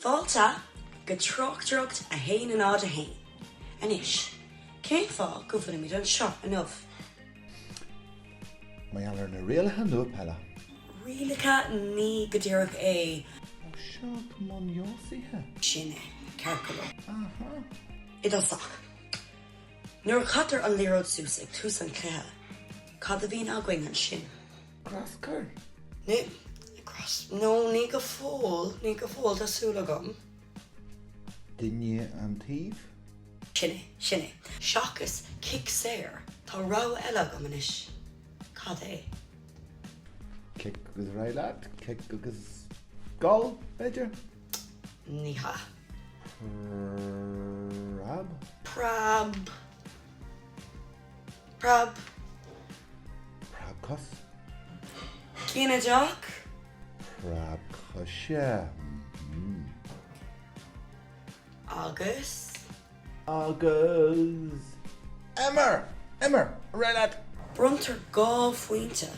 Fáilte go Tráchtaireacht 1 0 1. Anois, cén fáth go bhfuilimid anseo inniu? Mar gheall ar na rialacha nua peile. Rialacha ní go díreach é. Ó seo mbunfheabhsuithe. Sin é, ceart go leor. Aha. I dtosach, nuair a chaitear an liathróid suas ag tús an chluiche, cad a bhíonn againn ansin? Grascur. Ní, gras, no, ní go fóill, ní go fóill, tá súil agam. Duine an taobh. Sin é, sin é. Seachas cic saor, tá rogha eile agam anois. Cad é? Cic agus ar aghaidh leat, cic agus gol, b'fhéidir? Ní hea. Preab? Preab. Preab. Preab cos. Ginideach. Preab coise. Agus. Agus. Imir! Imir! Ar aghaidh leat! Bronntar 2 phointe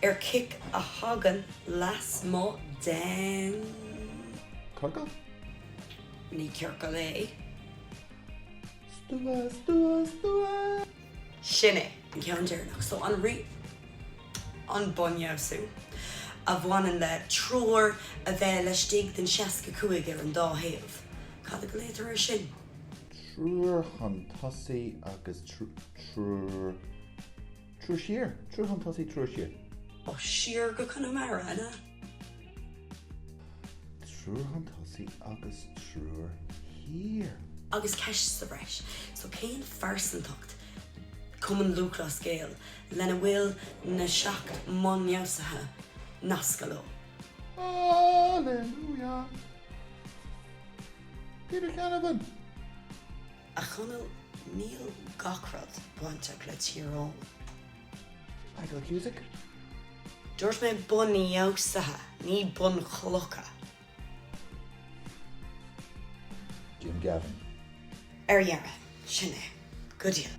ar chic a thagann lasmuigh den. Ciorcal? Ní ciorcal é. Stua, stua, stua! Sin é. An ceann deireanach. So an ri. an bunfheabhsú a bhaineann le triúr a bheith laistigh den 65 ar an dá thaobh. Cad a ghlaotar air sin? Triúr chun tosaigh agus triúr, triúr siar? Triúr chun tosaigh, triúr siar. Ó, siar go Conamara, an ea? Triúr chun tosaigh agus triúr thiar. Agus ceist sa bhreis, so cén phearsantacht Cumann Lúthchleas Gael lena bhfuil na 7 mbunfheabhsuithe nasctha leo? Hallelujah! Peter Canavan! A Chonaill, níl gach rud bainteach le Tír Eoghain. Michael Cusack. Dúirt mé bunfheabhsuithe, ní bunchlocha. Jim Gavin. Ar dheireadh, sin é. Go diail.